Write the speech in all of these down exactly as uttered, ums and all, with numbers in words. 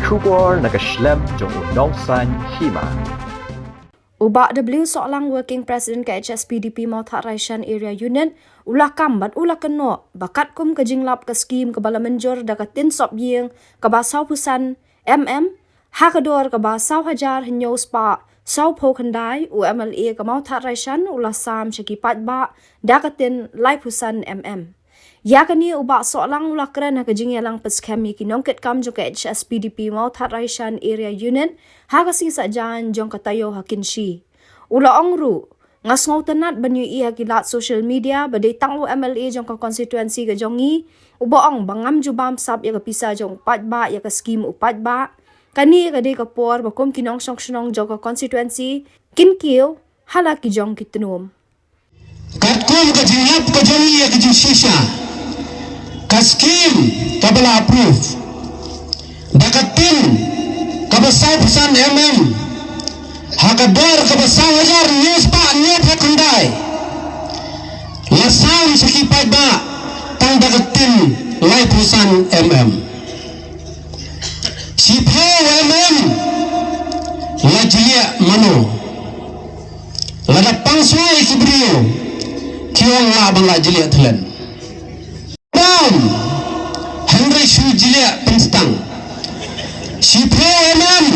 Khubor na ka shlem jong u nongsan hima. U Bah W Sohlang, Working President ka H S P D P Mawthadraishan Area Unit, u la kam bad u la kynnoh ba katkum ka jinglap ka skim kaba la mynjur da ka tin sop ïing kaba saw phew san M M ha ka dor kaba saw hajar hynñiew spah saw phew khyndai, u M L A ka Mawthadraishan u la sam sha ki paidbah da ka tin lai phew san M M. Ïa kane u Bah Sohlang u la kren ha ka jingïalang pyrshah ïa ki nongkitkam jong ka H S P D P Mawthadraishan Area Unit ha ka sngi Saitjaiñ jong ka taïew ha Kynshi. U la ong ruh, nga sngewtynnat ban ïohi ha ki lad social media ba dei tang u M L A jong ka constituency ka jong ngi uba ong ba ngam ju bamsap ïa ka pisa jong u paidbah, ïa ka skim u paidbah. Kane ka dei ka por ba kum ki nongshong shnong jong ka constituency kin kiew ha la ki jong ki tnum. Katkum ka jinglap ka jong ngi ïa ka jingshisha, ka skim kaba la approve da ka tin kaba saw phew san M M ha ka dor kaba saw hajar hynñiew spah hynñiew phew khyndai, la sam sha ki paidbah tang da ka tin lai phew san M M. Shiphew M M la jliah mano? Lada pansngiat ki briew ki ong lah ban la jliah thlen. Tam, hynrei shu jliah pynstang. Shiphew M M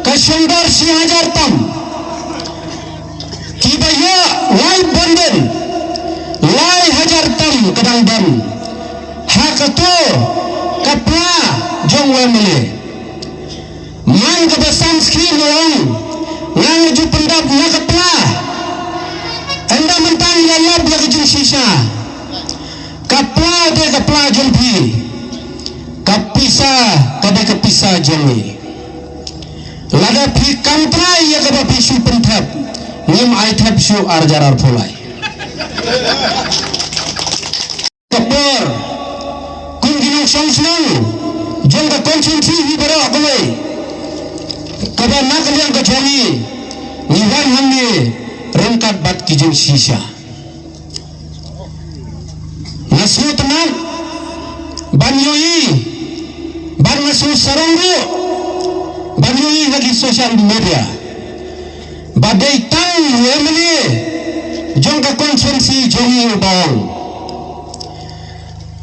ka shongdor shi hajar tam. Kiba ïoh lai bondon lai hajar tam ka dang don ha kato ka pla jong u M L A. Man kaba sam skim u ong, nga nga ju pyndap na ka pla. Ynda mynta ngi la lap ïa ka jingshisha. Ka pla dei ka pla jong phi. Ka pisa ka dei ka pisa jong ngi. Lada phi kam trai ïa kaba phi shu pynthep, ngim ai thep shuh ar hajar arphew lai. Ka por, kum ki nongshong shnong jong ka constituency hi baroh kawei, kaba na ka liang ka jong ngi, ngi wan hangne ryngkat bad ki jingshisha. Nga sngewtynnat ban ïohi, bad nga sngewsarong ruh ban ïohi ha ki social media ba dei tang u M L A jong ka constituency jong ngi uba ong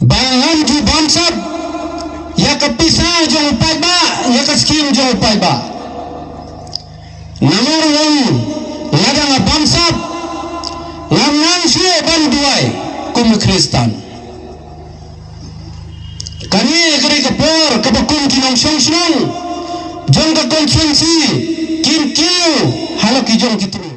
ba ngam ju bamsap ïa ka pisa jong u paidbah, ïa ka skim jong u paidbah. Namar u ong, lada nga bamsap, ngam nang shuh ban duwai kum u Khristan. Kane ka dei ka por kaba kum ki nongshong shnong jong ka constituency kin kiew ha la ki jong ki tnum.